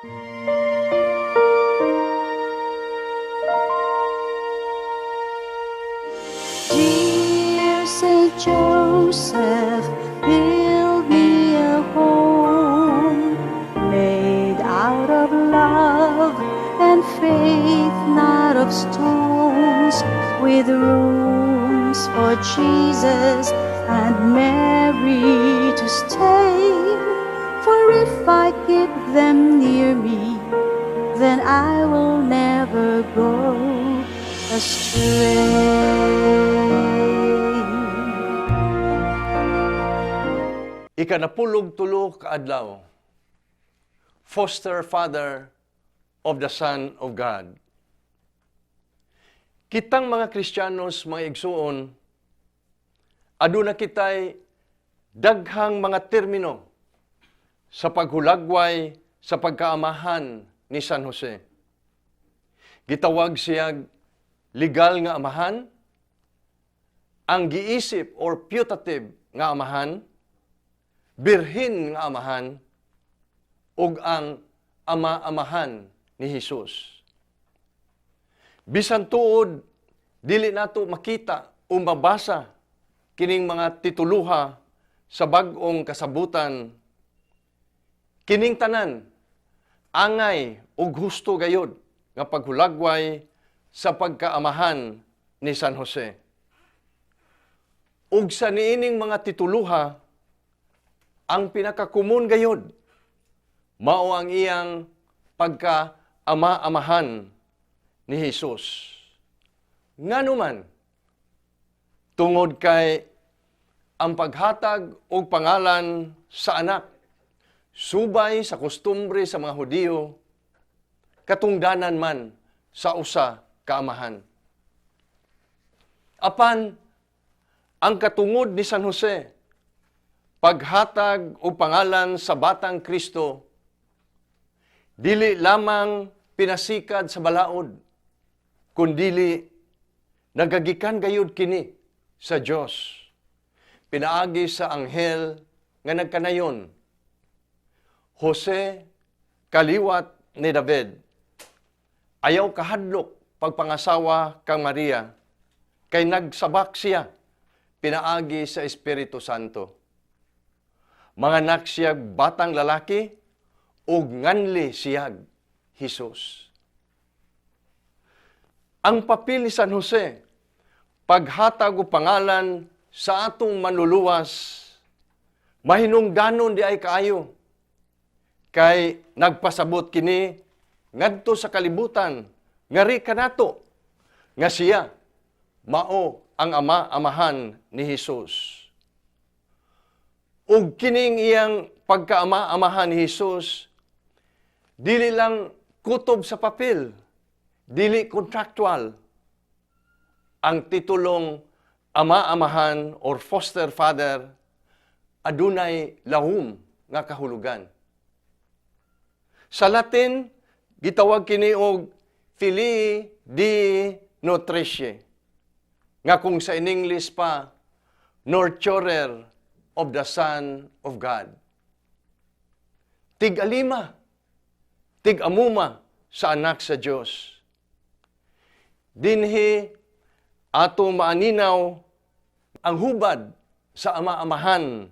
Dear Saint Joseph, build me a home made out of love and faith, not of stones, with rooms for Jesus and Mary to stay. For if I keep them near me, then I will never go astray. Ikanapulog tulo ka adlaw, Foster Father of the Son of God. Kitang mga Kristiyanos, mga igsuon, aduna kitay daghang mga termino sa paghulagway sa pagkaamahan ni San Jose. Gitawag siya legal nga amahan, ang giisip or putative nga amahan, birhen nga amahan, ug ang ama-amahan ni Hesus. Bisan tuod dili nato makita o mabasa kining mga tituluha sa bag-ong kasabutan, kining tanan angay ug husto gayod nga paghulagway sa pagkaamahan ni San Jose. Ug sa niining mga tituluha, ang pinakakumun gayod mao ang iyang pagka-ama-amahan ni Hesus. Ngano man, tungod kay ang paghatag og pangalan sa anak subay sa kostumbre sa mga Hudiyo, katungdanan man sa usa ka amahan. Apan ang katungod ni San Jose paghatag og pangalan sa batang Kristo, dili lamang pinasikad sa balaod, kundili nagagikan gayud kini sa Dios pinaagi sa anghel nga nagkanayon, "Jose, kaliwat ni David, ayaw kahadlok pagpangasawa kang Maria, kay nagsabak siya pinaagi sa Espiritu Santo. Manganak siya batang lalaki ug nganli siyag Hesus." Ang papel ni San Jose paghatag og pangalan sa atong Manluluwas, mahinungdanon diay kaayo kay nagpasabot kini ngadto sa kalibutan ngari kanato nga siya mao ang ama-amahan ni Hesus. Ug kining iyang pagkaama-amahan ni Hesus, dili lang kutob sa papel, dili contractual. Ang titulong ama-amahan or foster father adunay lahum nga kahulugan. Sa Latin, gitawag kini og filii Dei nutrici. Nga kung sa in English pa, nurturer of the Son of God. Tig-alima, tig-amuma sa anak sa Dios. Dinhi ato maaninaw ang hubad sa ama-amahan,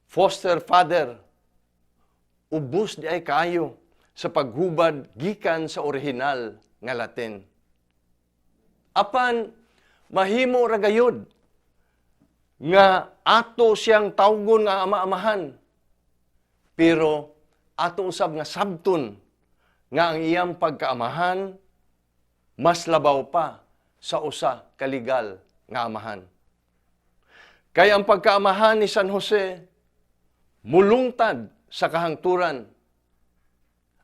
foster father, ubos diay kaayo sa paghubad gikan sa orihinal nga Latin. Apan mahimo ra gayud nga ato siyang tawgon nga ama-amahan. Pero ato usab nga sabton nga ang iyang pagkaamahan mas labaw pa sa usa ka legal nga amahan. Kay ang pagkaamahan ni San Jose mulungtad sa kahangturan.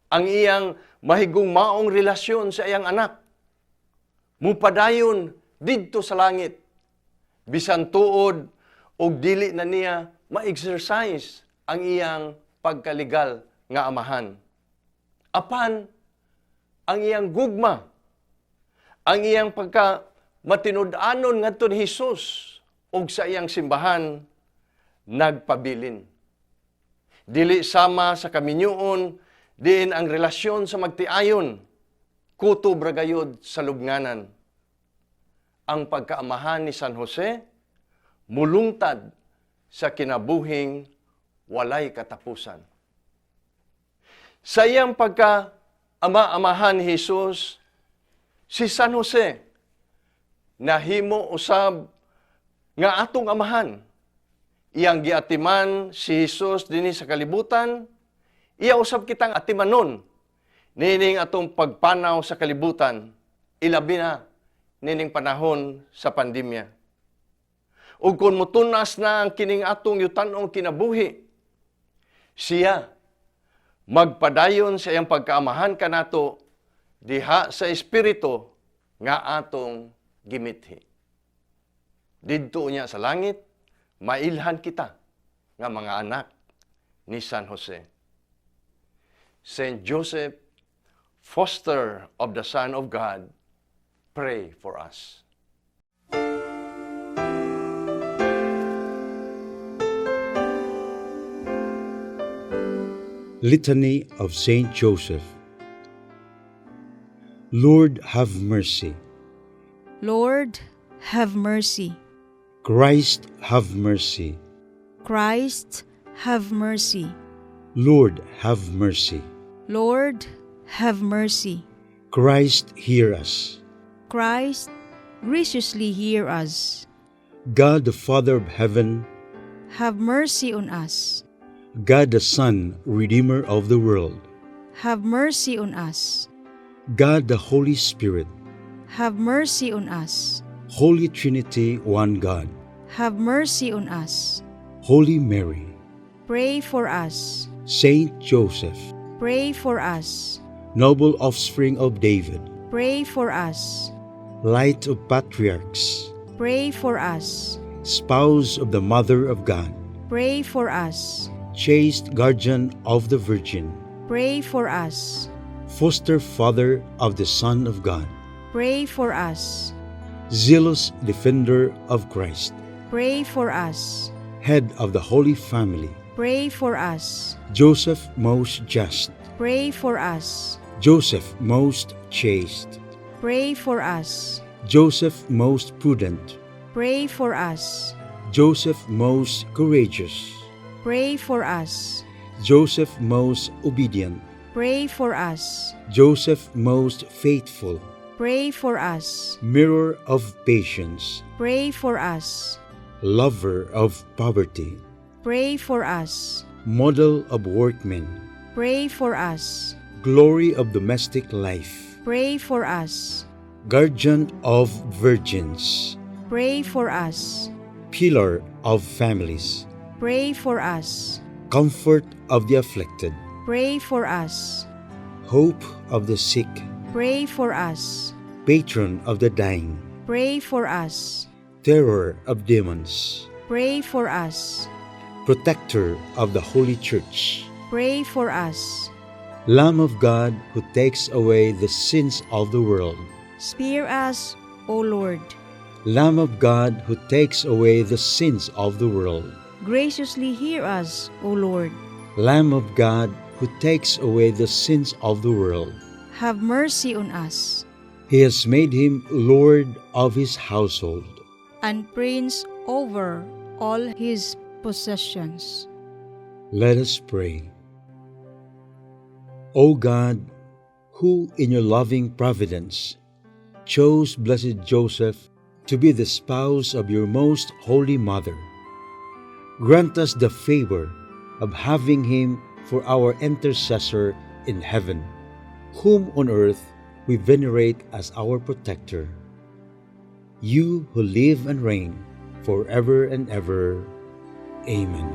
Ang iyang mahigugmaong relasyon sa iyang anak mupadayon didto sa langit, bisan tuod og dili na niya ma-exercise ang iyang pagkalegal nga amahan. Apan ang iyang gugma, ang iyang pagka matinud-anon ngadto ni Hesus ug sa iyang simbahan nagpabilin. Dili sama sa kaminyoon Diin ang relasyon sa magtiayon, kutob ra gayod sa lubnganan. Ang pagkaamahan ni San Jose, mulungtad sa kinabuhing walay katapusan. Sa iyang pagka ama-amahan ni Jesus, si San Jose nahimo usab nga atong amahan. Iyang giatiman si Jesus dinhi sa kalibutan, iya usab kitang atimanon nining atong pagpanaw sa kalibutan, ilabi na nining panahon sa pandemya. Ug kung mutunas na ang kining atong yutanong kinabuhi, siya magpadayon sa iyang pagkaamahan kanato diha sa espiritu nga atong gimithi. Didto niya sa langit, mailhan kita nga mga anak ni San Jose. Saint Joseph, foster of the Son of God, pray for us. Litany of Saint Joseph. Lord, have mercy. Lord, have mercy. Christ, have mercy. Christ, have mercy. Lord, have mercy. Lord, have mercy. Christ, hear us. Christ, graciously hear us. God, the Father of heaven, Have mercy on us. God the Son, Redeemer of the world, Have mercy on us. God the Holy Spirit, Have mercy on us. Holy Trinity, one God, Have mercy on us. Holy Mary, Pray for us. Saint Joseph, Pray for us. noble offspring of David, Pray for us. light of patriarchs, Pray for us. spouse of the Mother of God, Pray for us. Chaste guardian of the Virgin, Pray for us. Foster father of the Son of God, Pray for us. Zealous defender of Christ, Pray for us. Head of the Holy Family, Pray for us. Joseph most just, Pray for us. Joseph most chaste, Pray for us. Joseph most prudent, Pray for us. Joseph most courageous, Pray for us. Joseph most obedient, Pray for us. Joseph most faithful, Pray for us. Mirror of patience, Pray for us. Lover of poverty, Pray for us. Model of workmen, Pray for us. Glory of domestic life, Pray for us. Guardian of virgins, Pray for us. Pillar of families, Pray for us. Comfort of the afflicted, Pray for us. Hope of the sick, Pray for us. Patron of the dying, Pray for us. Terror of demons, Pray for us. Protector of the Holy Church, Pray for us. Lamb of God who takes away the sins of the world, Spare us, O Lord. Lamb of God who takes away the sins of the world, Graciously hear us, O Lord. Lamb of God who takes away the sins of the world. Have mercy on us. He has made him Lord of his household, And prince over all his possessions. Let us pray. O God, who in your loving providence chose blessed Joseph to be the spouse of your most holy mother, grant us the favor of having him for our intercessor in heaven, whom on earth we venerate as our protector. You who live and reign forever and ever. Amen.